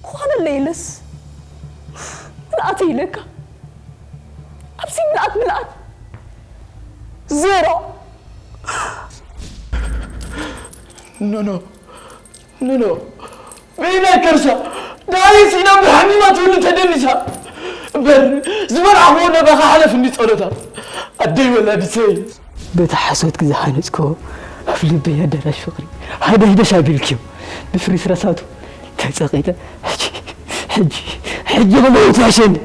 ኳለለ ኢለስ ምልኣት ኢለካ። ኣብዚ ምልኣት ምልኣት ዜሮ። ኖኖ ኖኖ በይናይ ከርሳ ዳሪስ ኢና ብሓሚማ ትውሉ ተደኒሳ እምበር ዝበልዓኽዎ ነባኻ ሓለፍ እንዲ ጸሎታ ኣደይ ወላዲተይ። በቲ ሓሶት ዝሃነጽክዎ ኣብ ልበይ ኣዳራሽ ፍቕሪ ሃደሽደሽ ኣቢልክዮ ብፍርስራሳቱ ተጸቒጠ ሕጂ ሕጂ ሕጂ ክመውት ዋሸኒ።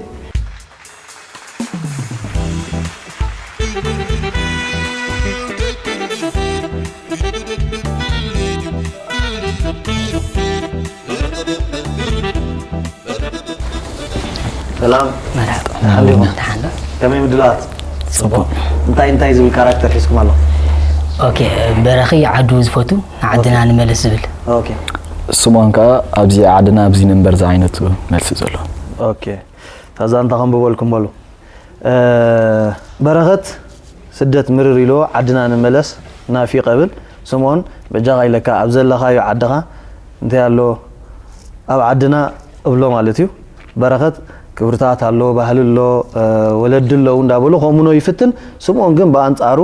ሰላም መርሓባ ሓሊኹም ደሓን ዶ? ከመይ ምድላዋት ጽቡቕ እንታይ እንታይ ዝብል ካራክተር ሒዝኩም ኣለኹም ኦኬ በራኺ ዓዱ ዝፈቱ ንዓድና ንመለስ ዝብል ኦኬ ስምኦን ከዓ ኣብዚ ዓድና ኣብዚ ንንበር ዝዓይነቱ መልሲ ዘለዎ ኦኬ ታዛ እንታይ ከንብበልኩም በሉ እ፣ በረኸት ስደት ምርር ኢልዎ ዓድና ንመለስ ናፊቐ ብል ስምኦን በጃኻ ኢለካ ኣብ ዘለኻዮ ዓድኻ እንታይ ኣሎ ኣብ ዓድና እብሎ ማለት እዩ በረኸት ክብርታት ኣሎ ባህሊ ኣሎ እ፣ ወለዲ ኣለዉ እንዳበሉ ከምኖ ይፍትን ስምኦን ግን ብኣንፃሩ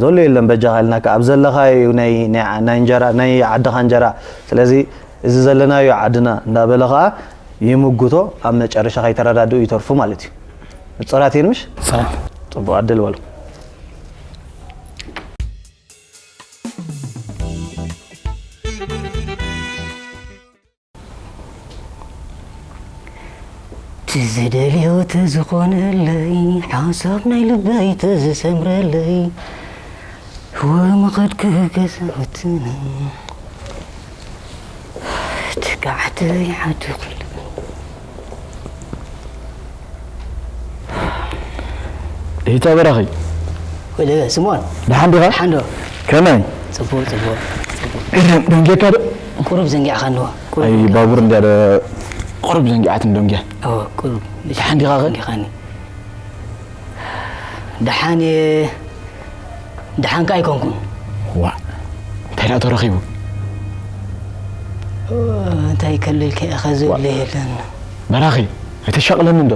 ዘሎ የለን በጃኻ ኢልናካ ኣብ ዘለኻዮ ናይ ናይ- ናይ እንጀራ ናይ ዓድኻ እንጀራ ስለዚ እዚ ዘለናዮ ዓድና እንዳበለ ከዓ ይምጉቶ ኣብ መጨረሻ ከይተረዳድኡ ይተርፉ ማለት እዩ ንፀራት የንምሽ ሰላም ፅቡቅ ዕድል በሉ ትዝደልዮ ተዝኾነለይ ሓሳብ ናይ ልበይ ተዝሰምረለይ ወመኸድኩ ገዛውትና ትካዕተይ ዓዲ ኩሉ ይታ በራኺ ወደ ስሞን ደሓን ዲኻ ሓንዶ ከመይ ጽቡቅ ጽቡቅ ደንጌካ ዶ ቁሩብ ዘንጊዕኻ ኣለዎ ኣይ ባቡር እንዲያ ዶ ቁሩብ ዘንጊዓት እንደንጊያ ኦ ቁሩብ ደሓን ዲኻ ኸ እንዲኻኒ ደሓን ደሓንካ ኣይኮንኩን ዋ እንታይ ደኣ ተረኺቡ እንታይ ከልልካ ኢኻ ዝብለ የለን በራኺ ኣይተሻቕለኒ እንዶ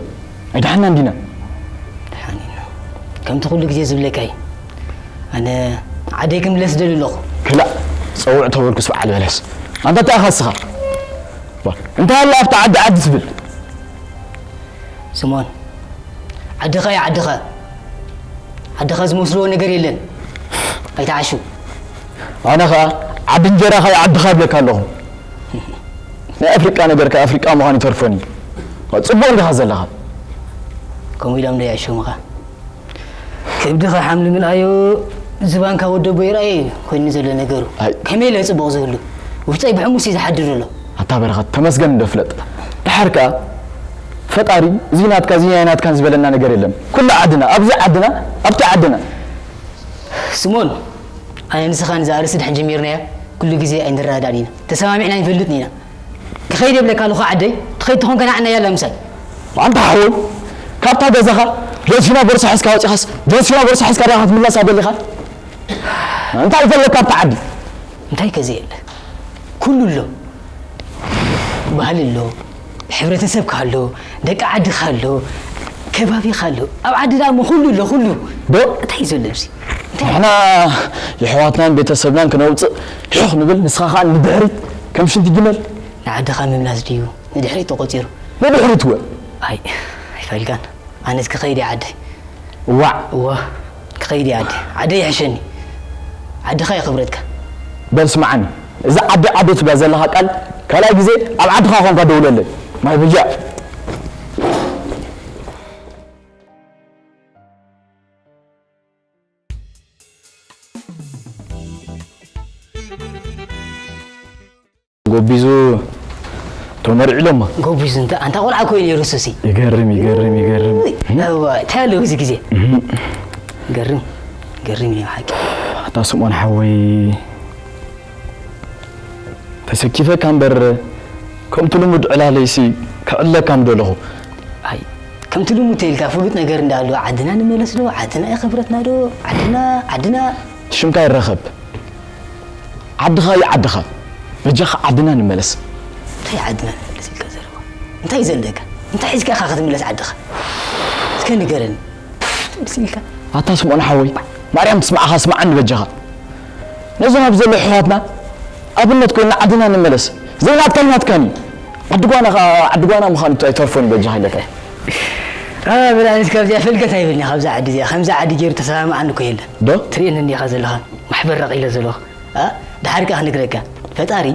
ኣይደሓና እንዲና ደሓን ኢና ከምቲ ኩሉ ግዜ ዝብለካ እዩ ኣነ ዓደይ ክምለስ ደሊ ኣለኹ ክላእ ፀውዕ ተበልኩስ በዓል በለስ ኣንታ እንታይ ኢኻ እስኻ እንታይ ኣላ ኣብቲ ዓዲ ዓዲ ትብል ስሞን ዓድኻ እዩ ዓድኻ ዓድኻ ዝመስልዎ ነገር የለን ኣይትዓሹ ኣነ ኸዓ ዓዲ እንጀራኻ እዩ ዓድኻ ይብለካ ኣለኹ ናይ ኣፍሪቃ ነገር ከ ኣፍሪቃ ምዃን ይተርፎን እዩ ጽቡቕ እንዲኻ ዘለኻ ከምኡ ኢሎም ዶ ይዕሽሙኻ ከብድኻ ሓምሊ ምልኣዮ ዝባንካ ወደቦ ይርኣየ እዩ ኮይኑ ዘሎ ነገሩ ኣይ። ከመይ ኢለ ጽቡቕ ዝህሉ ውሽጠይ ብሕሙስ እዩ ዝሓድር ዘሎ ኣታ በረኸት ተመስገን እንዶ ፍለጥ ድሓር ከኣ ፈጣሪ እዚ ናትካ እዚ ናይ ናትካን ዝበለና ነገር የለን ኩላ ዓድና ኣብዚ ዓድና ኣብቲ ዓድና ስሞን ኣነ ንስኻ ንዛ ርእሲ ድሕን ጀሚርናያ ኩሉ ግዜ ኣይንረዳዳእን ኢና ተሰማሚዕና ኣይንፈልጥን ኢና ክኸይድ የብለካ ኣለኹ ዓደይ ትኸይድ ትኾንከ ንዓና ያላ ምሳይ ኣንታ ሓወይ ካብታ ገዛኻ ጆንሲና ቦርሳ ሒዝካ ወፂኻስ ጆንሲና ቦርሳ ሒዝካ ዳኻ ትምለሳ ደሊኻ እንታይ ዘለካ ኣብታ ዓዲ እንታይ ከዚ የለ ኩሉ ኣሎ ባህሊ ኣሎ ሕብረተሰብካ ኣሎ ደቂ ዓድኻ ኣሎ ከባቢኻ ኣሎ ኣብ ዓዲ ደኣ እሞ ኩሉ ኣሎ ኩሉ ዶ እንታይ እዩ ዘሎ ኣብዚ እንታይ ንሕና የሕዋትናን ቤተሰብናን ክነውፅእ ሕኽ ንብል ንስኻ ከዓ ንድሕሪት ከም ሽንቲ ግመል ንዓድኻ ምምላስ ድዩ ንድሕሪት ተቖፂሩ ንድሕሪት ወ ኣይ ኣይፈልጋን ኣነስ ክኸይድ እየ ዓደይ ዋዕ እወ ክኸይድ እየ ዓደይ ዓደይ ይሕሸኒ ዓድኻ እዩ ክብረትካ በል ስምዓኒ እዛ ዓዲ ዓዲ ትብላ ዘለኻ ቃል ካልኣይ ግዜ ኣብ ዓድኻ ኮንካ ደውለለይ ማይ በጃ ጎቢዙ ተመርዒሎማ ጎቢዙ እንተ ኣንታ ቆልዓ ኮይኑ ነይሩ ሱሲ ይገርም ይገርም ይገርም እዋ እንታይ ኣለዎ እዚ ግዜ ገርም ገርም እዩ ሓቂ ኣታ ስምኦን ሓወይ ተሰኪፈካ እምበር ከምቲ ልሙድ ዕላለይሲ ክዕለካ ምደለኹ ኣይ ከምቲ ልሙድ ተይልካ ፍሉጥ ነገር እንዳሉ ዓድና ንመለስ ዶ ዓድና እዩ ክብረትና ዶ ዓድና ዓድና ሽምካ ይረኸብ ዓድኻ እዩ ዓድኻ በጃኻ ዓድና ንመለስ እንታይ ዓድና ንመለስ ኢልካ ዘረባ እንታይ ዘለካ? እንታይ ሒዝካ ኢኻ ክትምለስ ዓድኻ? እስከ ንገረኒ። ትምልስ ኢልካ? ኣታ ስምኦን ሓወይ፣ ማርያም ትስማዕኻ፣ ስምዓኒ በጃኻ። ነዞም ኣብዚ ዘለዉ ኣሕዋትና ኣብነት ኮይና ዓድና ንመለስ። ዘይናትካ ናትካን እዩ። ዓዲ ጓና ኸዓ ዓዲ ጓና ምዃኑ ኣይተርፎን እዩ በጃኻ ኢለካ። ብላዕሊስ ካብዚኣ ፈልገት ኣይብልኒ። ካብዛ ዓዲ እዚኣ ከምዛ ዓዲ ገይሩ ተሰማምዓኒ እኮ የለን። ዶ? ትርእየኒ እንዲኻ ዘለኻ ማሕበር ረቒለ ዘለኹ። ድሓር ከኣ ክነግረካ፣ ፈጣሪ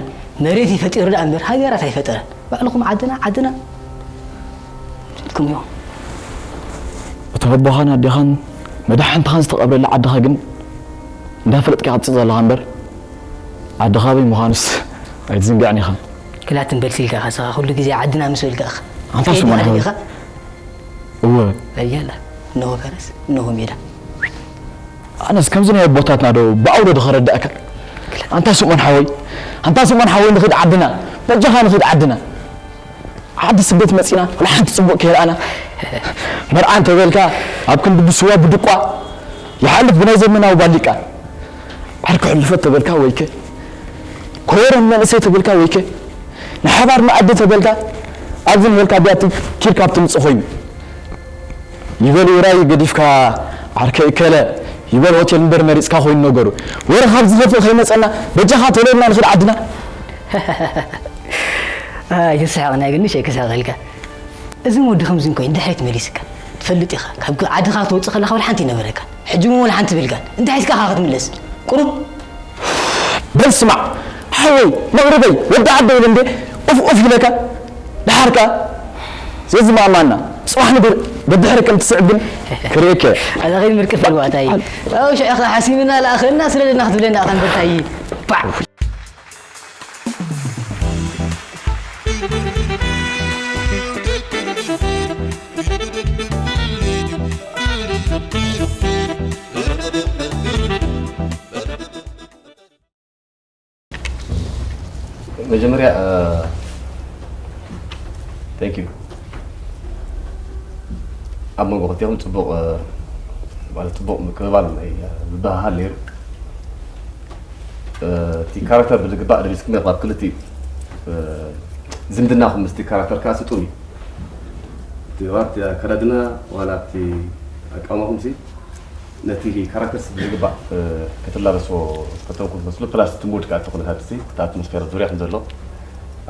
መሬት እዩ ፈጢሩ ደኣ እምበር ሃገራት ኣይፈጠረን። ባዕልኹም ዓድና ዓድና ኢልኩም ኢኹም። እቲ ኣቦኻን ኣዴኻን መድሓንትኻን ዝተቐብረላ ዓድኻ ግን እንዳፈለጥካ ኢኻ ትፅእ ዘለኻ እምበር ዓድኻ ኣበይ ምዃኑስ ኣይትዝንግዕን ኢኻ። ክላትን በልሲ ኢልካ ኢኻ ንስኻ ኩሉ ግዜ ዓድና ምስ በልካ ኢኻ። ኣንታ ትኸይድ ስማን ትኸይድ ሓወይ። ኢኻ። እወ ኣያላ እነሆ ፈረስ እነሆ ሜዳ። ኣነስ ከምዚ ናይ ኣቦታትና ዶ ብኣውሎ ዶ ከረዳእካ ኣንታ ስምኦን ሓወይ ኣንታ ስምኦን ሓወይ ንኽድ ዓድና በጃኻ ንኽድ ዓድና ዓዲ ስደት መፂና ወላ ሓንቲ ፅቡቕ ከይረኣና መርዓ እንተበልካ ኣብ ክንዲ ብስዋ ብድቋ ይሓልፍ ብናይ ዘመናዊ ባሊቃ ዓርኪ ሕልፈት ተበልካ ወይከ ኮረም መንእሰይ ተበልካ ወይከ ንሓባር መኣዲ ተበልካ ኣብዚ ንበልካ ቢያቲ ኪድ ካብ ትምፅእ ኮይኑ ይበል ውራይ ገዲፍካ ዓርከይ እከለ ይበል ሆቴል እምበር መሪፅካ ኮይኑ ነገሩ ወረ ካብ ዝኸፍእ ከይመፀና በጃኻ ተለየና ንኽድ ዓድና ኣይትስሕቕ ናይ ግን ንሸይ ክስሕቕ ኢልካ እዝን ወዲ ከምዝን ኮይኑ ድሕሪት መሊስካ ትፈልጥ ኢኻ ካብ ዓድኻ ክትወፅእ ከለኻ ወላ ሓንቲ ይነበረካ ሕጂ እውን ወላ ሓንቲ ብልካን እንታይ ሒዝካ ኢኻ ክትምለስ ቁሩብ በል ስማዕ ሓወይ መቕርበይ ወዲ ዓደይ ኢለ እንዴ ኡፍ ኡፍ ኢለካ ደሓር ከኣ ዘዝማእማና ጽባሕ ንግር ደድሕሪ ከም ትስዕብ ግን ክርእየከ ኣዛ ኸይድ ምርቅፍ ልዋታይ ሽዑ ኸ ሓሲምና ለኣኸና ስለለና ክትብለና ኣኸ ንበርታይ ባዕ መጀመርያ thank you ኣብ መንጎ ክልቲኹም ፅቡቕ ማለት ፅቡቕ ምክብባል ናይ ምብህሃል ነይሩ እቲ ካራክተር ብዝግባእ ደሊስኩም ኢኹም ኣብ ክልቲኡ ዝምድናኹም ምስቲ ካራክተር ከዓ ስጡም እዩ እቲ ዋላ እቲ ኣከዳድና ዋላ እቲ ኣቃውማኹም ሲ ነቲ ካራክተርስ ብዝግባእ ክትላበስዎ ፈተንኩም ትመስሉ ፕላስ እቲ ሙድ ከዓ እቲ ኩነታት ሲ እቲ ኣትሞስፌር ዙርያኹም ዘሎ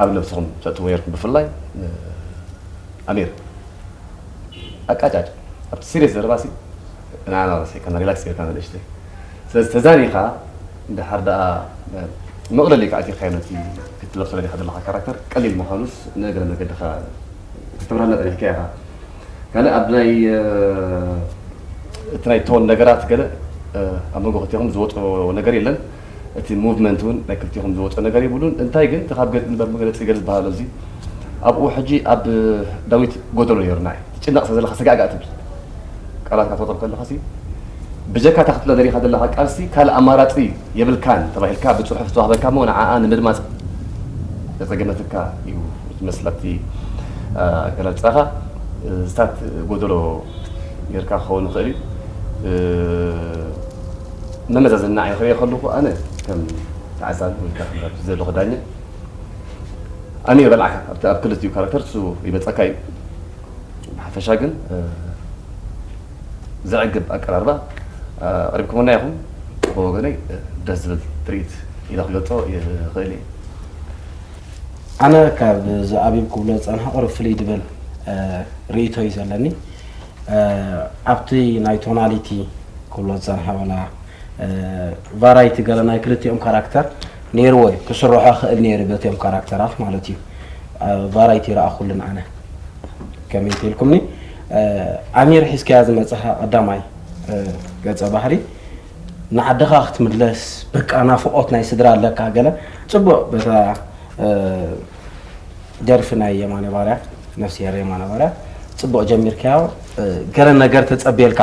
ኣብ ነብስኹም ተእትዎ ነርኩም ብፍላይ ኣሚር ኣቃጫጭ ኣብቲ ሲሪየስ ዘረባ ሲ ንዓና ረሲዕካና ሪላክስ ጌርካና ንእሽተይ ስለዚ ተዛኒኻ እንድሓር ደኣ መቕለሊ ከዓ ኣቲኻዮ ነቲ ክትለብሶ ደሊኻ ዘለኻ ካራክተር ቀሊል ምዃኑስ ንእግረ መገድኻ ክትብርሃና ጸኒሕካ ኢኻ ካልእ ኣብ ናይ እቲ ናይ ቶን ነገራት ገለ ኣብ መንጎ ክልቲኹም ዝወጾ ነገር የለን እቲ ሙቭመንት እውን ናይ ክልቲኹም ዝወጾ ነገር የብሉን እንታይ ግን እቲ ካብ ገጽ ንበር መግለጺ ገለ ዝበሃሎ እዚ ኣብኡ ሕጂ ኣብ ዳዊት ጎደሎ ነይሩ ናይ ትጭነቕ ስለ ዘለኻ ስጋእጋእ ትብል ቃላት ካብ ትቆጥር ከለኻ ሲ ብጀካ እታ ክትብላ ደሊኻ ዘለኻ ቃልሲ ካልእ ኣማራጺ የብልካን ተባሂልካ ብጽሑፍ ዝተዋህበካ እሞ ንዓኣ ንምድማጽ ዘጸገመትካ እዩ ዝመስል ኣብቲ ኣገላልጻኻ ዝታት ጎደሎ ጌርካ ክኸውን ይኽእል እዩ መመዛዘኒ ንዓይ ክሪኦ ከለኹ ኣነ ከም ተዓዛቢ ወይ ከዓ ዘለኹ ዳኛ ኣነ ይበልዓካ ኣብቲ ኣብ ክልቲኡ ካራክተር እሱ ይበልፀካ እዩ ብሓፈሻ ግን ዘዕግብ ኣቀራርባ ኣቕሪብኩምና ኢኹም ብወገነይ ደስ ዝብል ትርኢት ኢለ ክገልፆ ይኽእል እየ ኣነ ካብ ዝኣቢብ ክብሎ ዝፀንሐ ቁሩብ ፍልይ ድብል ርእይቶ እዩ ዘለኒ ኣብቲ ናይ ቶናሊቲ ክብሎ ዝፀንሐ ዋላ ቫራይቲ ገለ ናይ ክልቲኦም ካራክተር ነይርዎ እዩ ክስርሖ ክእል ነይሩ በቲኦም ካራክተራት ማለት እዩ ቫራይቲ ረኣኹልን ኣነ ከመይ ተልኩምኒ ኣሚር ሒዝካያ ዝመፅኻ ቀዳማይ ገፀ ባህሪ ንዓድኻ ክትምለስ በቃ ናፍቆት ናይ ስድራ ኣለካ ገለ ፅቡቅ በታ ደርፊ ናይ የማነ ባርያ ነፍስሄር የማነ ባርያ ፅቡቅ ጀሚርካዮ ገለ ነገር ተፀብየልካ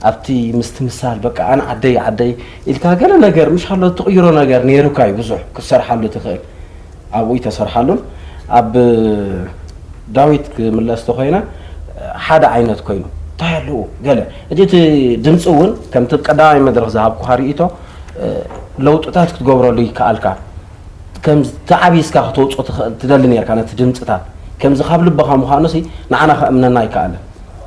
ኣብቲ ምስትምሳል በቃ ኣነ ዓደይ ዓደይ ኢልካ ገለ ነገር ምሽ ኣሎ ትቕይሮ ነገር ነይሩካ እዩ ብዙሕ ክትሰርሓሉ ትኽእል ኣብኡ ተሰርሓሉን ኣብ ዳዊት ክምለስ ተኮይነ ሓደ ዓይነት ኮይኑ እንታይ ኣለዎ ገለ እቲ ድምፂ እውን ከምቲ ቀዳማይ መድረክ ዝሃብኩካ ርእቶ ለውጥታት ክትገብረሉ ይከኣልካ ከም ተዓቢስካ ከተውፅኦ ትኽእል ትደሊ ነርካ ነቲ ድምፅታት ከምዚ ካብ ልብኻ ምዃኑ ሲ ንዓና ከእምነና ኣይከኣለን።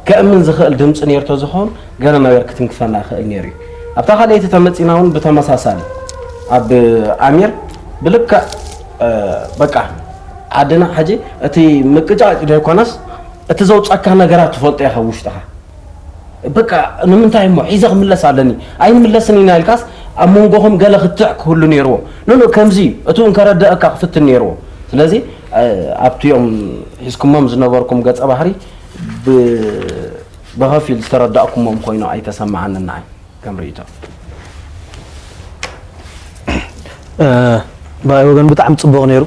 ከእምን ዝኽእል ድምፂ ነይሩ ተዝኸውን ገለ ነገር ክትንክፈና ይኽእል ነይሩ እዩ። ኣብታ ካልኣይቲ ተመፂና እውን ብተመሳሳሊ ኣብ ኣሚር ብልክዕ በቃ ዓድና ሕጂ እቲ ምቅጫጭ ዘይኮነስ እቲ ዘውፀካ ነገራት ትፈልጦ ኢኻ ውሽጥኻ በቃ ንምንታይ እሞ ሒዘ ክምለስ ኣለኒ ኣይንምለስን ኢና ኢልካስ ኣብ መንጎኹም ገለ ክትዕ ክህሉ ነይርዎ ኖኖ ከምዚ እዩ እቲ እውን ከረድአካ ክፍትን ነይርዎ ስለዚ ኣብቲኦም ሒዝኩሞም ዝነበርኩም ገፀ ባህሪ ብኸፊል ዝተረዳእኩሞም ኮይኑ ኣይተሰማዓንን ንዓይ ከም ርእይቶ ብኣይ ወገን ብጣዕሚ ፅቡቕ ነይሩ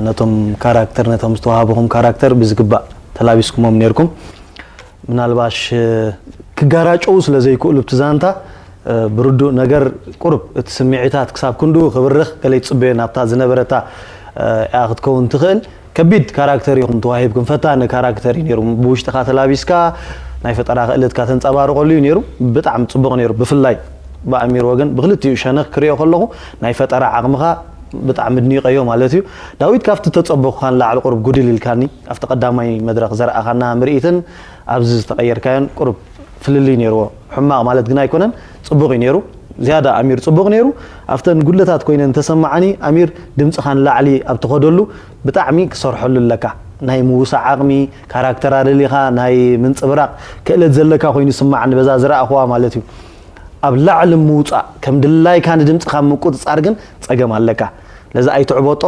ነቶም ካራክተር ነቶም ዝተዋሃብኹም ካራክተር ብዝግባእ ተላቢስኩሞም ነይርኩም ምናልባሽ ክጋራጨው ስለ ዘይክእሉ ብቲ ዛንታ ብርዱእ ነገር ቁሩብ እቲ ስምዒታት ክሳብ ክንድኡ ክብርኽ ገለ ይጽበዮ ናብታ ዝነበረታ እያ ክትከውን ትኽእል ከቢድ ካራክተር ኢኹም ተዋሂብኩም ፈታኒ ካራክተር እዩ ነይሩ ብውሽጥኻ ተላቢስካ ናይ ፈጠራ ክእለትካ ተንጸባርቐሉ እዩ ነይሩ ብጣዕሚ ጽቡቕ ነይሩ ብፍላይ ብኣሚር ወገን ብክልቲኡ ሸነኽ ክሪኦ ከለኹ ናይ ፈጠራ ዓቕምኻ ብጣዕሚ ድኒቀዮ ማለት እዩ ዳዊት ካብቲ ተጸበኹካ ንላዕሊ ቁሩብ ጉድል ኢልካኒ ኣብቲ ቀዳማይ መድረኽ ዘርኣኻና ምርኢትን ኣብዚ ዝተቐየርካዮን ቁሩብ ፍልልይ ነይርዎ። ሕማቕ ማለት ግን ኣይኮነን፣ ጽቡቕ እዩ ነይሩ። ዝያዳ ኣሚር ጽቡቕ ነይሩ። ኣብተን ጉድለታት ኮይነን ተሰማዓኒ፣ ኣሚር ድምጽኻ ንላዕሊ ኣብ ትኸደሉ ብጣዕሚ ክሰርሐሉ ኣለካ። ናይ ምውሳእ ዓቕሚ፣ ካራክተር ኣደሊኻ ናይ ምንጽብራቕ ክእለት ዘለካ ኮይኑ ይስማዓኒ በዛ ዝረኣኽዋ ማለት እዩ። ኣብ ላዕሊ ምውጻእ፣ ከም ድላይካ ንድምጽኻ ምቁጽጻር ግን ጸገም ኣለካ። ለዚ ኣይትዕበጦ፣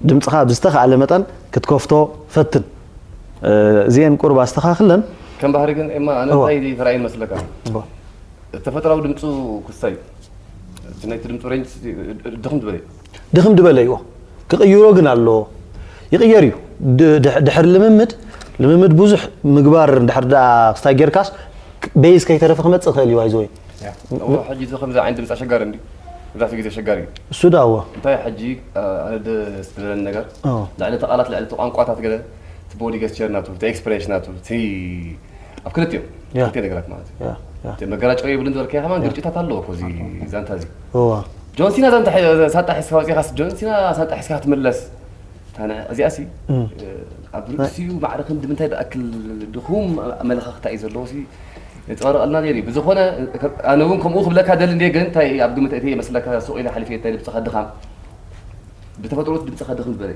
ድምጽኻ ብዝተኻእለ መጠን ክትከፍቶ ፈትን። እዚኤን ቁሩብ ኣስተኻኽለን። ከም ባህሪ ግን ኤማ ኣነ እንታይ ተራእዩ መስለካ? ተፈጥራዊ ድምፁ ክስታይ እቲ ናይቲ ድምፁ ሬንጅ ድኽም ዝበለ እዩ። ድኽም ዝበለ እይዎ ክቕይሮ ግን ኣለዎ ይቕየር እዩ ድሕር ልምምድ ልምምድ ብዙሕ ምግባር ድሕር ዳ ክስታይ ጌርካስ ቤዝ ከይተረፈ ክመፅእ ክእል እዩ ኣይዘወይ ሕጂ እዚ ከምዚ ዓይነት ድምፂ ኣሸጋሪ እንዲ መብዛሕትኡ ግዜ ኣሸጋሪ እዩ እሱ ዳዎ እንታይ ሕጂ ኣነ ደስ ዝብለኒ ነገር ልዕሊ እቲ ቃላት ልዕሊ እቲ ቋንቋታት ገለ እቲ ቦዲ ገስቸር ናቱ እቲ ኤክስፕሬሽን ናቱ እቲ ኣብ ክልቲኦም ክልቲኦ ነገራት ማለት እዩ መገላጨዊ የብሉን ዝበልካዮ ከማን ግርጭታት ኣለዎ እኮ እዚ ዛንታ እዚ ጆን ሲና ዛንታ ሳንጣ ሒዝካ ወፂኻስ ጆን ሲና ሳንጣ ሒዝካ ክትምለስ እዚኣ ሲ ኣብ ርእሲኡ ማዕረ ክንዲ ምንታይ ዝኣክል ድኹም ኣመለኻኽታ እዩ ዘለዎ ሲ የንፀባርቐልና ነይሩ እዩ ብዝኾነ ኣነ እውን ከምኡ ክብለካ ደሊ እንደ ግን እንታይ ኣብ ግምት እተየ መስለካ ሱቕ ኢለ ሓሊፈ እንታይ ድምፅኻ ድኻም ብተፈጥሮ ድምፅኻ ድኽም ዝበለ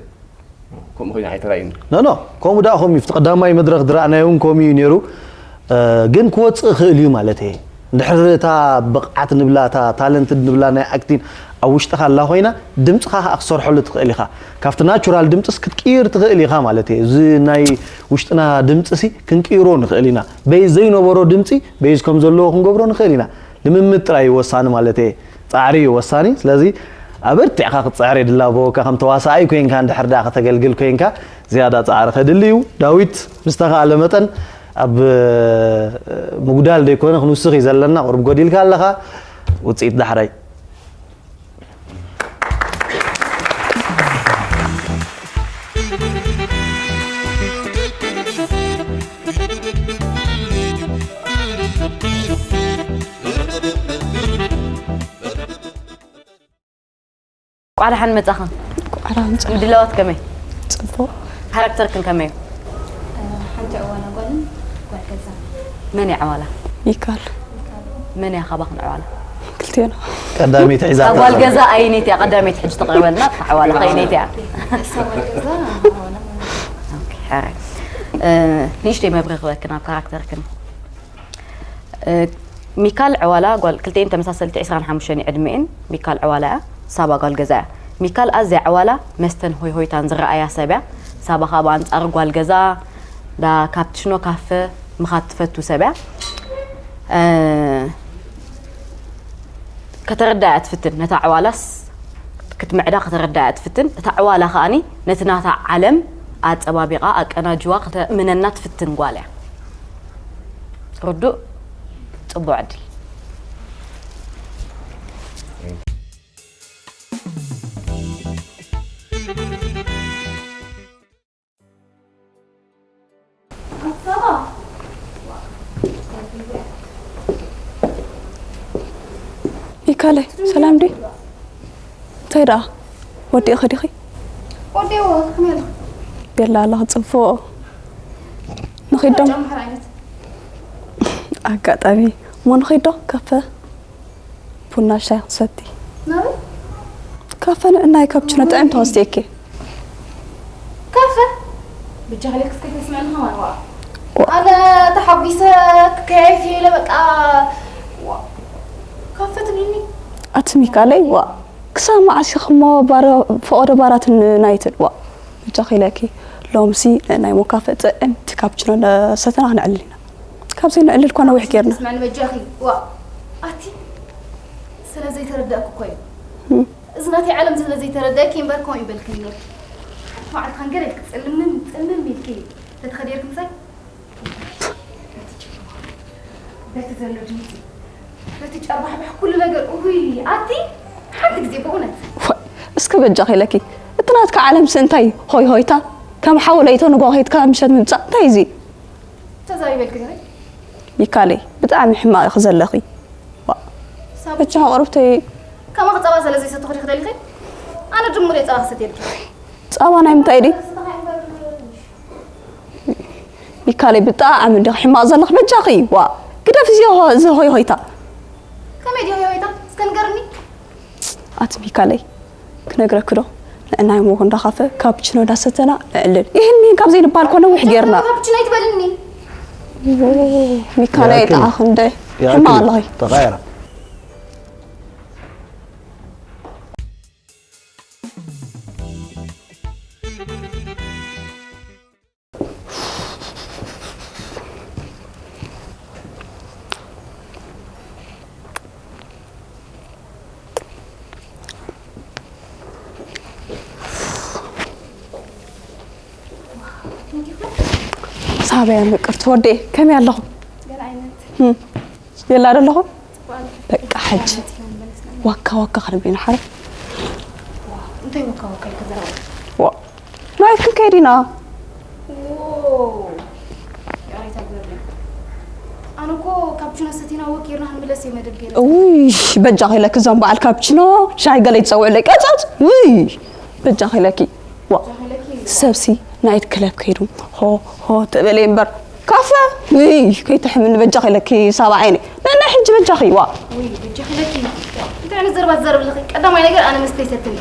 ከምኡ ኮይኑ ኣይተራእዩኒ። ኖ ኖ ከምኡ ደኣ ከምኡ እዩ። እቲ ቀዳማይ መድረኽ ዝረኣናዮ እውን ከምኡ እዩ ነይሩ። ግን ክወፅእ ይኽእል እዩ ማለት እየ። እንድሕር እታ ብቕዓት ንብላ እታ ታለንትድ ንብላ ናይ ኣክቲን ኣብ ውሽጥኻ ኣላ ኮይና ድምፅኻ ከዓ ክሰርሐሉ ትኽእል ኢኻ። ካብቲ ናቹራል ድምፅስ ክትቅይር ትኽእል ኢኻ ማለት እየ። እዚ ናይ ውሽጥና ድምፂሲ ክንቅይሮ ንኽእል ኢና። በይዝ ዘይነበሮ ድምፂ በይዝ ከም ዘለዎ ክንገብሮ ንኽእል ኢና። ልምምድ ጥራይ እዩ ወሳኒ ማለት እየ። ፃዕሪ እዩ ወሳኒ። ስለዚ ኣበርቲዕካ ክትፅዕር የድላበወካ። ከም ተዋሳኣይ ኮይንካ እንድሕር ደኣ ከተገልግል ኮይንካ ዝያዳ ፃዕሪ ከድሊ እዩ። ዳዊት ብዝተኻእለ መጠን ኣብ ምጉዳል ዘይኮነ ክንውስኽ እዩ ዘለና። ቁሩብ ጎዲልካ ኣለኻ። ውፅኢት ዳሕራይ። ቋዕዳ ሓን መጻኻ ቋዕዳ ምጻ ምድላዋት ከመይ ጽቡቅ ካራክተርክን ከመይ እዩ ሓንቲ ዕዋላ ጓልን ጓል ገዛ መን እዩ ዓዋላ ሚካል መን እያ ካባኽን ዕዋላ ክልቴና ቀዳመይቲ ሒዛ እታ ጓል ገዛ ኣይነይቲ እያ ቀዳመይቲ ሕጂ ተቕርበልና እታ ዓዋላ ከይነይቲ እያ እሳ ጓል ገዛ ንእሽተይ መብርሂ ክበክን ኣብ ካራክተርክን ሚካል ዕዋላ ጓል ክልተን ተመሳሰልቲ ዕስራን ሓሙሽተን ዕድመኤን ሚካል ዕዋላ እያ ሳባ ጓል ገዛ እያ ሚካል ኣዝያ ዕዋላ መስተን ሆይ ሆይታን ዝረኣያ ሰብ እያ ሳባ ካብ ኣንጻር ጓል ገዛ ዳ ካፕትሽኖ ካፈ ምኻድ ትፈቱ ሰብ እያ ከተረዳ እያ ትፍትን ነታ ዕዋላስ ክትምዕዳ ከተረዳ እያ ትፍትን እታ ዕዋላ ከኣኒ ነቲ ናታ ዓለም ኣጸባቢቓ ኣቀናጅዋ ከተእምነና ትፍትን ጓል እያ ርዱእ ጽቡቕ ዕድል ሚካለይ ሰላም ድዩ እንታይ ደኣ ወዲእኺ ዲኺ ወዲእዎ ከመይ ኣለኹ የላ ኣለኹ ጽቡቕ። ንኺዶ ኣጋጣሚ እሞ ንኺዶ ካፈ ቡና ሻይ ክትሰቲ። ናበይ? ካፈ ንዕናይ ካፕችኖ ጥዕም ተወስቴኪ። ካፈ? ብጃ ኸለክ እስከ ተስመዕኒ ኸማን ዋኣ። ኣነ ተሓጒሰ ክከያይት ኢለ በቃ። ዋ። ካፈ ትብልኒ? ኣቲ ሚካለይ፣ ዋ። ክሳብ መዓስ ኢኺ እሞ ባር-፣ ፈቐዶ ባራት ን-፣ ናይትን? ዋ። ብጃኺ ኢለኪ፣ ሎምሲ ንዕናይ ሞ ካፈ ጥዕምቲ ካፕችኖ እናሰተና ክነዕልል ኢና። ካብዚ ነዕልል እኳ ነዊሕ ጌርና። ስምዕኒ በጃኺ፣ ዋ፣ ኣቲ ስለ ዘይተረዳእኩ እኮ እዩ። እም። እዚ ናተይ ዓለም ስለ ዘይተረዳእኪ እምበር ከምኡ ይበልክኒ ነይርኪ። ሓንቲ መዓልቲ ከንገረልኪ፣ ጽልምም፣ ጽልምም ኢልኪ ተተኸዲርኪ ምሳይ። በቲ ዘሎ ድምፂ፣ በቲ ጨርባሕባሕ ኩሉ ነገር፣ እውይ፣ ኣቲ ሓንቲ ግዜ ብእውነት። ፎእ፣ እስኪ በጃኺ ኢለኪ፣ እቲ ናትካ ዓለምሲ እንታይ ሆይ ሆይታ፣ ከም ሓው ለይቶ ንግሆ ከይድካ ምሸት ምምፃእ፣ እንታይ እዚ? ተዛሪበልኪ ዲኺ? ሚካለይ፣ ብጣዕሚ ሕማቕ ኢኺ ዘለኺ። ዋ፣ ሳብ- በጃኺ ቅርብተይ። ከማኺ ጸባ ስለ ዘይሰተኹ ዲኺ ደሊኺ? ኣነ ድሙር እየ ጸባ ክሰትየልኪ። ጸባ ናይ ምንታይ ድዩ? ሚካለይ፣ ብጣዕሚ እንዲኺ ሕማቕ ዘለኺ በጃኺ። ዋ፣ ግደፍ እዚ ሆ-፣ እዚ ሆይ ሆይታ። ከመይ ድዩ ሆይ ሆይታ? እስከ ንገርኒ። ኣቲ ሚካለይ፣ ክነግረኪ ዶ? ንዕናይ ሞጎ እንዳኻፈ ካፕችኖ እንዳሰተና ነዕልል። ይህን ይህን ካብ ዘይንበሃል ኮነ ነዊሕ ጌርና። ካፕችኖ ኣይትበልኒ። ሚካለይ፣ ያክል። ጠዓኺ እንደ ያክል። ሕማቕ ኣለኺ። ተቓየራ። ሳበያ ምቅርቲ ወደይ፣ ከመይ ኣለኹም? ገለ ዓይነት። እም። የላ ዶ ኣለኹም? ጽቡቕ ኣሎ። በቃ፣ ሕጂ መጺና ንበለስ። ዋካ ዋካ ክንብል ኢና፣ ሓረ። እንታይ ዋካ ዋካ ኢልካ ዘረባ? ዋ፣ ናይት ክንከይድ ኢና። ኦ፣ ይቕሬታ ግበርለይ። ኣነ እኮ ካፕችኖ ሰቲና ወክ ጌርና ክንምለስ እየ መደብ ገይረ። ውይ፣ በጃኺ ኢለኪ እዞም በዓል ካፕችኖ ሻሂ ገለ ይጸውዕለይ። ቀጸጽ፣ ውይ፣ በጃኺ ኢለኪ። ዋ፣ በጃኺ ኢለኪ። ሰብሲ ናይት ክለብ ከይዱ ሆ፣ ሆ ተበለይ እምበር። ካፈ፣ ውይ፣ ከይትሕምኒ በጃኺ ኢለኪ ሳባ ዓይነይ። ንዕና ሕጂ በጃኺ፣ ዋ። ውይ፣ በጃኺ ኢለኪ። እንታይ ዓይነት ዘረባ ትዛረቢ ኣለኺ? ቀዳማይ ነገር ኣነ መስተ ይሰትን።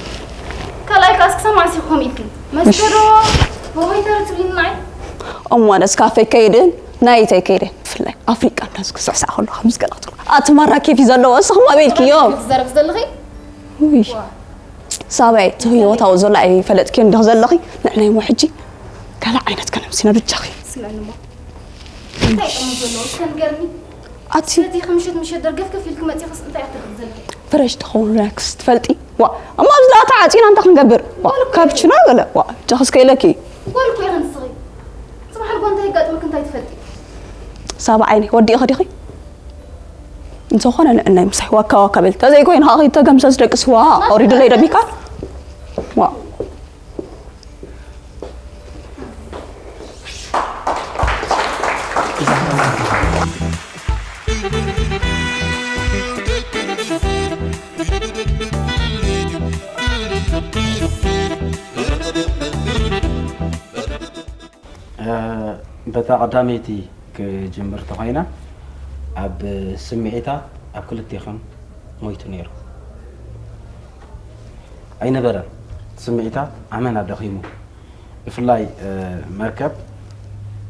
ካልኣይ ከኣ እስኪ ሰማዕ እስኪ ከምኡ ኢልኪ። መስተ ዶ? ሆሆይ ተረ ትብልኒ ንዓይ? እሞ ኣነስ ካፈ ከይድን ናይተይ ከይደ። ብፍላይ ኣፍሪቃ እንዳስ ክስዕሳዕ ከሎ ከምዚ ገለ ክትብሉ። ኣቲ ማራ ኬፍ እዩ ዘለዎ፣ እስኺ እሞ ኣበይ ኢልክዮ? ትዛረቢ ዘለኺ? ውይ። ዋ። ሳባይ፣ እቲ ህይወታዊ ዘሎ ኣይፈለጥክዮን ዲኺ ዘለኺ? ንዕናይ እሞ ሕጂ ካልእ ዓይነት ከነምሲና ብጃኺ። ስምዕኒ እሞ። እንታይ ጥቕሚ ዘለዎ? እስከ ንገርኒ። ኣቲ ስለቲ ምሸት ምሸት ደርገፍገፍ ኢልኪ መፂኽስ እንታይ እያ ትብሊ ዘለኺ? ፍረሽ ትኸውን ሪላክስ ትፈልጢ? ዋ፣ እሞ ኣብዚ ደኣ ተዓፂና እንታይ ክንገብር? ዋ፣ ጓል እኮ ካፕችኖ በለ። ዋ፣ ብጃኺ እስከ ኢለኪ። ጓል እኮ ኢኺ ንስኺ። ፅባሕ ንግሆ እንታይ የጋጥመኪ እንታይ ትፈልጢ? ሳባ ዓይነይ፣ ወዲእኺ ዲኺ? እንተኾነ ንዕናይ ምሳይ ዋካ ዋካ በል። ተዘይኮይኑ ኸዓ ተገምሰስ ደቂ ስዋ ኣውሪዱለይ ዶ ሚካል? ዋ። እ፣ በታ ቀዳመይቲ ክጅምር ተኾይነ፣ ኣብ ስምዒታት ኣብ ክልቴኽን ሞይቱ ነይሩ። ኣይነበረን። ስምዒታት ኣመና ደኺሙ። ብፍላይ፣ እ፣ መርከብ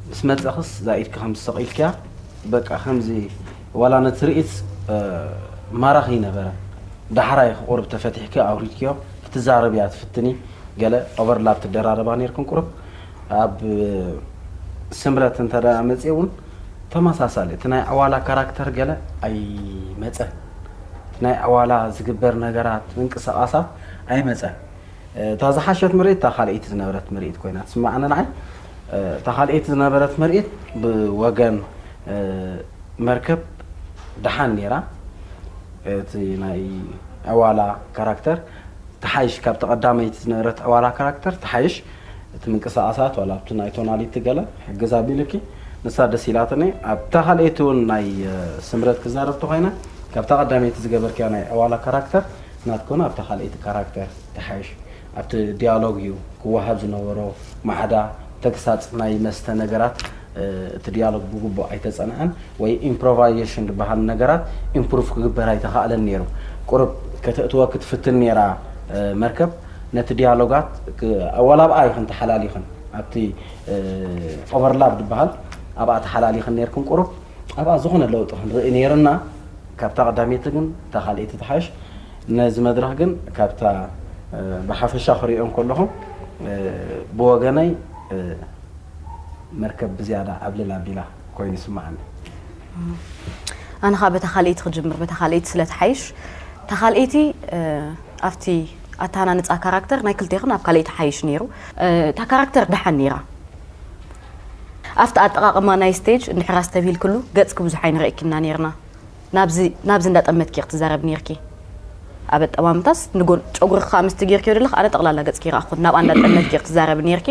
ምስ መጸኽስ እዛ ኢድኪ ከምዚ ሰቕ ኢልክያ፣ በቃ ከምዚ ዋላ ነቲ ትርኢት፣ እ፣ ማራኺ ኣይነበረን። ዳሕራይ ቁሩብ ተፈቲሕኪ ኣውሪድክዮ ክትዛረብያ ትፍትኒ፣ ገለ ኦቨርላፕ ትደራረባ ነይርክን ቁሩብ። ኣብ ስምረት እንተ ደኣ መጽየ እውን ተመሳሳሊ፣ እቲ ናይ ዕዋላ ካራክተር ገለ ኣይመጸን። እቲ ናይ ዕዋላ ዝግበር ነገራት፣ ምንቅስቓሳት ኣይመጸን። እታ ዝሓሸት ምርኢት እታ ካልኣይቲ ዝነበረት ምርኢት ኮይና ትስምዓኒ ንዓይ። እታ ካልኣይቲ ዝነበረት ምርኢት ብወገን መርከብ ደሓን ነይራ። እቲ ናይ ዕዋላ ካራክተር ትሓይሽ፣ ካብቲ ቀዳመይቲ ዝነበረት ዕዋላ ካራክተር ትሓይሽ። እቲ ምንቅስቓሳት ዋላ ኣብቲ ናይ ቶናሊቲ ገለ ሕግዝ ኣቢሉኪ፣ ንሳ ደስ ኢላትኒ። ኣብታ ካልኣይቲ እውን ናይ፣ እ፣ ስምረት ክዛረብ ተኾይነ፣ ካብታ ቀዳመይቲ ዝገበርክያ ናይ ዕዋላ ካራክተር ናትኮነ ኣብታ ካልኣይቲ ካራክተር ትሓይሽ። ኣብቲ ዲያሎግ እዩ ክወሃብ ዝነበሮ ማዕዳ፣ ተግሳጽ ናይ መስተ ነገራት፣ እ፣ እቲ ዲያሎግ ብግቡእ ኣይተጸንዐን፣ ወይ ኢምፕሮቫይዜሽን ዝበሃል ነገራት ኢምፕሩቭ ክግበር ኣይተኻእለን ነይሩ። ቁሩብ ከተእትወ ክትፍትን ነይራ፣ እ፣ መርከብ ነቲ ዲያሎጋት ክ-፣ ዋላ ኣብኣ ይኹን ተሓላሊኽን፣ ኣብቲ፣ እ፣ ኦቨርላፕ ዝበሃል ኣብኣ ተሓላሊኽን ነይርክን ቁሩብ ኣብኣ ዝኾነ ለውጢ ክንርኢ ነይርና። ካብታ ቀዳመይቲ ግን እታ ካልኣይቲ ትሓይሽ። ነዚ መድረኽ ግን ካብታ፣ እ፣ ብሓፈሻ ክሪኦ እንከለኹ፣ እ፣ ብወገነይ፣ እ፣ መርከብ ብዝያዳ ዓብልል ኣቢላ ኮይኑ ይስምዓኒ። ኣነ ኸዓ በታ ካልኣይቲ ክጅምር፣ በታ ካልኣይቲ ስለ ትሓይሽ። እታ ካልኣይቲ፣ እ፣ ኣብቲ ኣተሃናንጻ ካራክተር ናይ ክልቴኽን ኣብ ካልኣይቲ ሓይሽ ነይሩ። እ፣ እታ ካራክተር ደሓን ነይራ። ኣብቲ ኣጠቓቕማ ናይ ስቴጅ እንድሕር ኣስተብሂልክሉ ገጽኪ ብዙሕ ኣይንረእኪና ነይርና። ናብዚ፣ ናብዚ እንዳጠመትኪ ክትዛረብ ነይርኪ። ኣብ ኣጠማምታስ ንጎን ጨጉርኺ ከዓ ምስቲ ጌርክዮ ዘለኽ ኣነ ጠቕላላ ገጽኪ ይረኣኹን ናብኣ እንዳጠመትኪ ክትዛረብ ነይርኪ።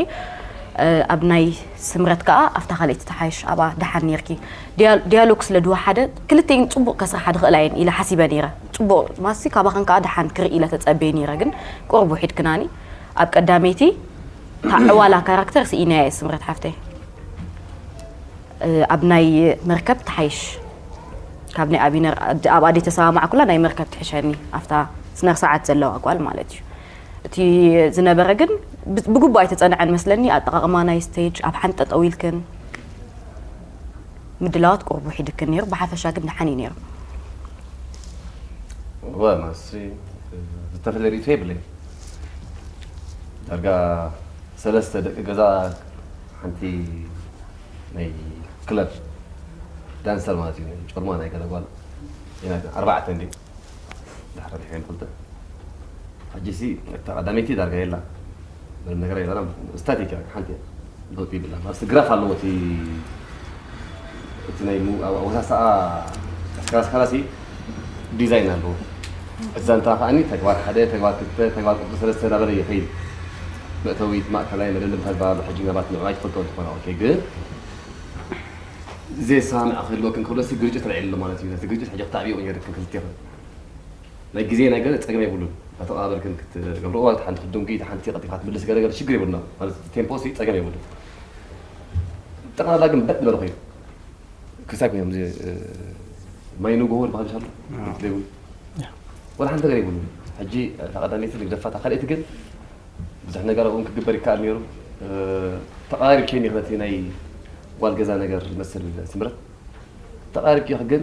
እ፣ ኣብ ናይ ስምረት ከዓ ኣብታ ካልኣይቲ ትሓይሽ ኣብኣ ደሓን ነይርኪ። ዲያ-፣ ዲያሎግ ስለ ድወሓደ ክልቲኤን ጽቡቕ ከስርሓ ድኽእላ እየን ኢለ ሓሲበ ነይረ። ጽቡቕ ማሲ ካባኽን ከዓ ደሓን ክርኢ ኢለ ተጸብየ ነይረ፣ ግን ቁሩብ ውሒድክናኒ። ኣብ ቀዳመይቲ እታ ዕዋላ ካራክተር ስኢናያ እየ ስምረት ሓፍተይ። እ፣ ኣብ ናይ መርከብ ትሓይሽ። ካብ ናይ ኣቢነር ኣድ-፣ ኣብ ኣደ ተሰማማዕኩላ ናይ መርከብ ትሕሸኒ፣ ኣብታ ስነር ሰዓት ዘለዋ ጓል ማለት እዩ። እቲ ዝነበረ ግን ብ-፣ ብግቡእ ኣይተጸንዐን መስለኒ። ኣጠቓቕማ ናይ ስቴጅ ኣብ ሓንቲ ጠጠው ኢልክን ምድላዋት ቁሩብ ውሒድክን ነይሩ፣ ብሓፈሻ ግን ደሓን እዩ ነይሩ። እወ፣ ማሲ ዝተፈለየ ርእይቶ የብለይ። ዳርጋ ሰለስተ ደቂ ገዛ ሓንቲ ናይ ክለብ ዳንሰር ማለት እዩ፣ ናይ ጮርማ ናይ ገለ ጓል ኢና፣ ኣርባዕተ እንዲ ድሕሪ ሪሕን ክልተ። ሕጂ ሲ እታ ቀዳመይቲ ዳርጋ የላ፣ ምንም ነገር የላ፣ ስታቲክ እያ፣ ሓንቲ እያ፣ ለውጢ የብላ። ማለት ግራፍ ኣለዎ እቲ፣ እቲ ናይ ሙ-፣ ኣወሳስኣ ኣስካላስካላሲ ዲዛይን ኣለዎ። እዛ እንታ ከኣኒ ተግባር ሓደ፣ ተግባር ክልተ፣ ተግባር ቁጽሪ ሰለስተ እናበለ ይኸይድ። መእተዊት፣ ማእከላይ፣ መደምደምታ ዝበሃል ኣሎ። ሕጂ ምናልባት ንዕኡ ኣይትፈልጦ እንትኾና፣ ኦኬ፣ ግን ዘይሰማምዕ ክህልወክን ከሎ ሲ ግርጭት ኣልዒሉ ኣሎ ማለት እዩ። ነቲ ግርጭት ሕጂ ክተዕብይኦ ነይርክን ክልቴኽን። ናይ ግዜ ነገር ጸገም የብሉን። እናተቐባበልክን ክትገብርኦ ማለት ሓንቲ ክትድንጉ፣ ሓንቲ ቀልጢፍካ ትምልስ ገለ ገለ ሽግር የብሉን። ማለት ቴምፖ ሲ ጸገም የብሉን። ጠቕላላ ግን በጥ ዝበለ ኮይኑ። ክሳብ እዮም እዚ፣ እ፣ ማይ ንግሆ ዝበሃል ኣሎ። ኣዎ። ዘይብሉ። ያ። ወላ ሓንቲ ነገር የብሉን። ሕጂ እታ ቀዳመይቲ ንግደፋ፣ እታ ካልኣይቲ ግን ብዙሕ ነገር ኣብኦም ክግበር ይከኣል ነይሩ። እ፣ ተቐራሪብኪ ነቲ ናይ ጓል ገዛ ነገር ዝመስል ስምረት። ተቐራሪብኪ ኢኺ ግን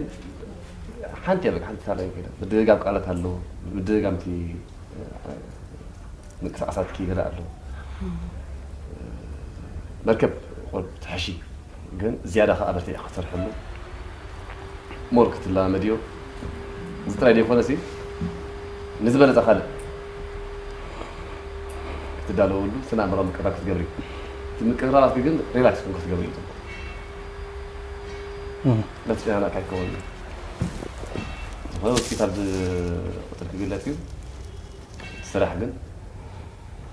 ሓንቲ እያ በቃ፣ ሓንቲ ሳላ ኮይና። ምድግጋም ቃላት ኣሎ። ምድግጋም እቲ፣ እ፣ ምንቅስቃሳትኪ ገለ ኣሎ። መርከብ ቁሩብ ትሕሺ፣ ግን ዝያዳ ከኣ በርቲዕኪ ክትሰርሕሉ ሞር ክትለማመድዮ። እዚ ጥራይ ዘይኮነሲ፣ ንዝበለጸ ካልእ ክትዳለወሉ ስነ ኣእምራዊ ምቅርራብ ክትገብሪ። እቲ ምቅርራባትኪ ግን ሪላክስ ኮንኪ ክትገብሪ እዩ ጽቡቕ። እም። እናተጨናነቕካ ኣይከውን። ዝኾነ ሆስፒታል ብቁጽሪ ክግለጽ እዩ። እቲ ስራሕ ግን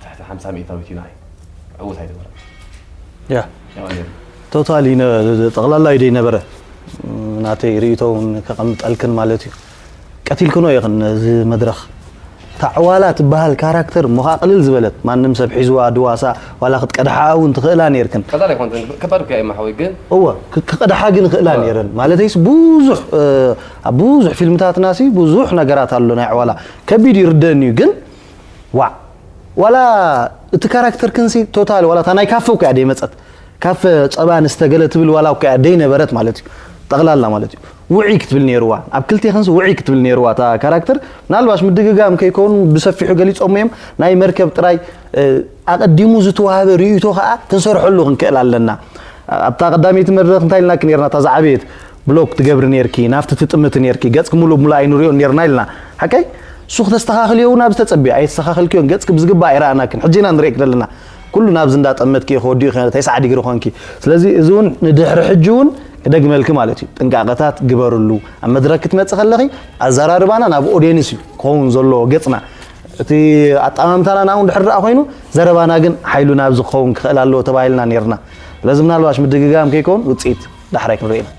ትሕቲ ሓምሳ ሚእታዊት እዩ ንዓይ። ዕዉት ኣይነበረን። ያ። ያው ነይሩ። ቶታሊ ነ-፣ ጠቕላላ እዩ ዘይነበረ። ናተይ ርእይቶ እውን ከቐምጠልክን ማለት እዩ። ቀቲልክኖ ኢኽን ነዚ መድረኽ። እታ ዕዋላ ትበሃል ካራክተር እሞ ኸዓ ቅልል ዝበለት፣ ማንም ሰብ ሒዝዋ ድዋሳ ዋላ ክትቀድሓ እውን ትኽእላ ነይርክን። ቀላል ኣይኮነትን። ከባድ እኮ እያ እማ ሓወይ፣ ግን እወ፣ ክ-፣ ክቐድሓ ግን ይኽእላ እወ። ነይረን። ማለተይስ ብዙሕ፣ እ፣ ኣብ ብዙሕ ፊልምታትና ሲ ብዙሕ ነገራት ኣሎ ናይ ዕዋላ። ከቢድ ይርደኒ እዩ፣ ግን ዋዕ። ዋላ እቲ ካራክተር ክንሲ ቶታል ዋላ እታ ናይ ካፈ እኮ እያ ደይመጸት። ካፈ ጸባ ንስተ ገለ ትብል ዋላ እኮ እያ ደይነበረት ማለት እዩ። ጠቕላላ ማለት እዩ። ውዕይ ክትብል ነይርዋ። ኣብ ክልቴኽንሲ ውዕይ ክትብል ነይርዋ እታ ካራክተር። ምናልባሽ ምድግጋም ከይከውን ብሰፊሑ ገሊጾም እዮም። ናይ መርከብ ጥራይ፣ እ፣ ኣቐዲሙ ዝተዋህበ ርእይቶ ከኣ ክንሰርሐሉ ክንክእል ኣለና። ኣብታ ቀዳመይቲ መድረኽ እንታይ ኢልናኪ ነይርና? እታ ዝዓበየት ብሎክ ትገብሪ ነይርኪ፣ ናብቲ ትጥምቲ ነይርኪ፣ ገጽኪ ሙሉእ ብሙሉእ ኣይንሪኦን ነይርና ኢልና። ሓቀይ? እሱ ክተስተኻኽልዮ እውን ኣብ ዝተጸብየ፣ ኣየስተኻኸልክዮን፣ ገጽኪ ብዝግባእ ኣይረኣናክን። ሕጂ ኢና ንርእየኪ ዘለና። ኩሉ ናብዚ እንዳጠመትኪ ኢኺ፣ ወዲኡ ኢኺ፣ ተስዓ ዲግሪ ኮንኪ። ስለዚ እዚ እውን ንድሕሪ ሕጂ እውን ክደግመልኪ ማለት እዩ። ጥንቃቐታት ግበርሉ። ኣብ መድረክ ክትመጺ ከለኺ ኣዘራርባና ናብ ኦድየንስ እዩ ክኸውን ዘለዎ ገጽና። እቲ ኣጠማምታና ናብኡ እንድሕር ደኣ ኮይኑ፣ ዘረባና ግን ሓይሉ ናብዚ ክኸውን ክኽእል ኣለዎ ተባሂልና ነይርና። ስለዚ ምናልባሽ ምድግጋም ከይከውን ውጽኢት ዳሕራይ ክንርኢ ኢና።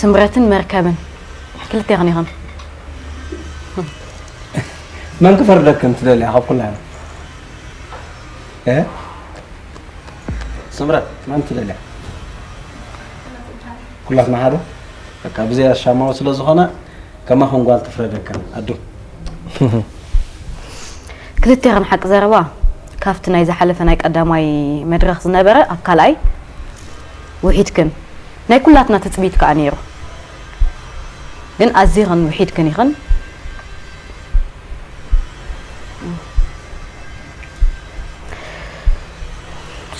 ስምረትን መርከብን ክልቴኽን ኢኽን። መን ክፈርደክን ትደልያ ካብ ኩላና? እ? ስምረት መን ትደልያ? ኩላትና ሓደ? በቃ ብዘይ ኣሻማዊ ስለ ዝኾነ ከማኹም ጓል ትፍረደክን ኣዱ። ክልቴኽን ሓቂ ዘረባ ካብቲ ናይ ዝሓለፈ ናይ ቀዳማይ መድረኽ ዝነበረ ኣብ ካልኣይ ውሒድክን ናይ ኩላትና ትጽቢት ከኣ ነይሩ። ግን ኣዚኽን ውሒድክን ኢኽን።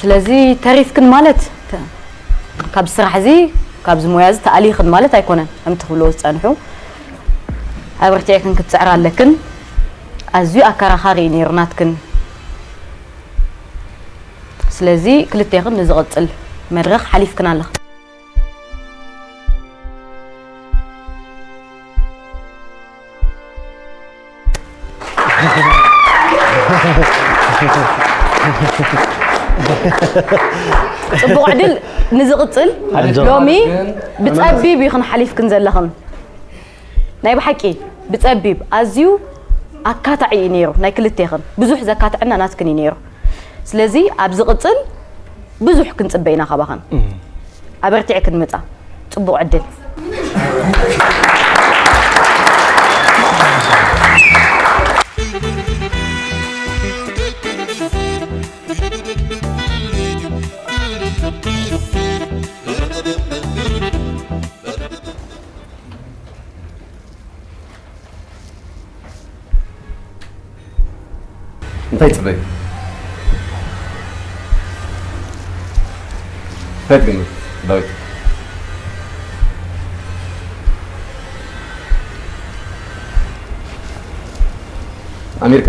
ስለዚ ተሪፍክን ማለት ተ- ካብ ስራሕ እዚ ካብዚ ሞያ እዚ ተኣሊኽን ማለት ኣይኮነን። ከምቲ ክብልዎ ዝጸንሑ ኣበርቲዕክን ክትጽዕራ ኣለክን። ኣዝዩ ኣከራኻሪ እዩ ነይሩ ናትክን። ስለዚ ክልቴኽን ንዝቕጽል መድረኽ ሓሊፍክን ኣለኽን። ጽቡቕ ዕድል ንዝቕጽል። ሎሚ ብጸቢብ ኢኽን ሓሊፍክን ዘለኽን። ናይ ብሓቂ ብጸቢብ ኣዝዩ ኣካታዒ እዩ ነይሩ ናይ ክልቴኽን። ብዙሕ ዘካትዐና ናትክን እዩ ነይሩ። ስለዚ ኣብ ዝቕጽል ብዙሕ ክንጽበ ኢና ካባኽን። ኣበርቲዕክን ምጻ። ጽቡቕ ዕድል። እንታይ ትጽበዩ? እንታይ ትግምት ዳዊት? ኣሜሪካ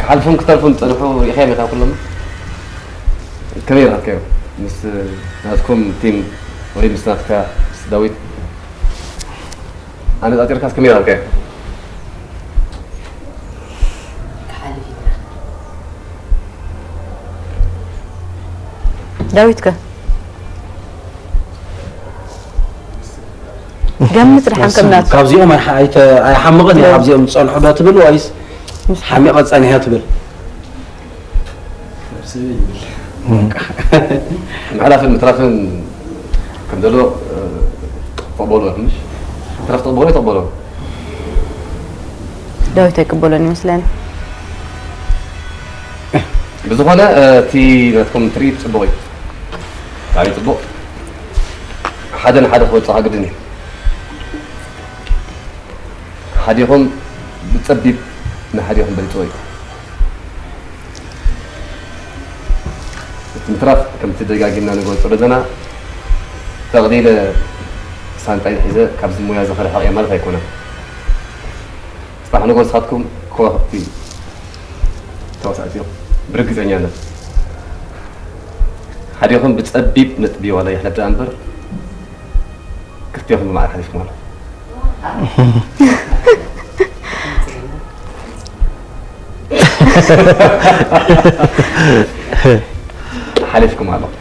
ክሓልፉን ክተርፉን ዝጸንሑ ርኢኻዮም ኢኻ ኩሎም? ከመይ ረኸብካዮ? ምስ ናትኩም ቲም ወይ ምስ ናትካ ምስ ዳዊት ኣነጻጺርካስ ከመይ ረኸብካዮ? ዳዊት ከ ገምት ደሓን ከም ናቱ። ካብዚኦም ኣይሓ- ኣይተ- ኣይሓምቕን እየ። ካብዚኦም ዝጸንሑ ዶ ትብል ወይስ ሓሚቐ ጸኒሐ ትብል? ምሕላፍን ምትራፍን ከም ዘሎ ተቕበሎ ምሽ ምትራፍ ተቕበሎ ተቕበሎ ዳዊት ኣይቅበሎን ይመስለኒ። ብዝኾነ እቲ ናትኩም ትርኢት ጽቡቕ እዩ። ብጣዕሚ ጽቡቕ። ሓደ ንሓደ ክበጽሖ ግድን እዩ። ሓዲኹም ብጸቢብ ንሓዲኹም በሊጽዎ እዩ። እቲ ምትራፍ ከምቲ ደጋጊምና ንገልጾ ዘለና ጠቕሊለ ሳንጣይ ሒዘ ካብዚ ሞያ እዚ ክርሕቕ እየ ማለት ኣይኮነን። ጽባሕ ንጎ ንስኻትኩም ከዋኽብቲ ተዋሳእቲ ኢኹም ብርግጸኛነት። ሓዲኹም ብጸቢብ ነጥቢ ዋላ ይሕለፍ ደኣ እምበር ክልቴኹም ብማዕረ ሓሊፍኩም ኣለኹም። ሓሊፍኩም ኣለኹም።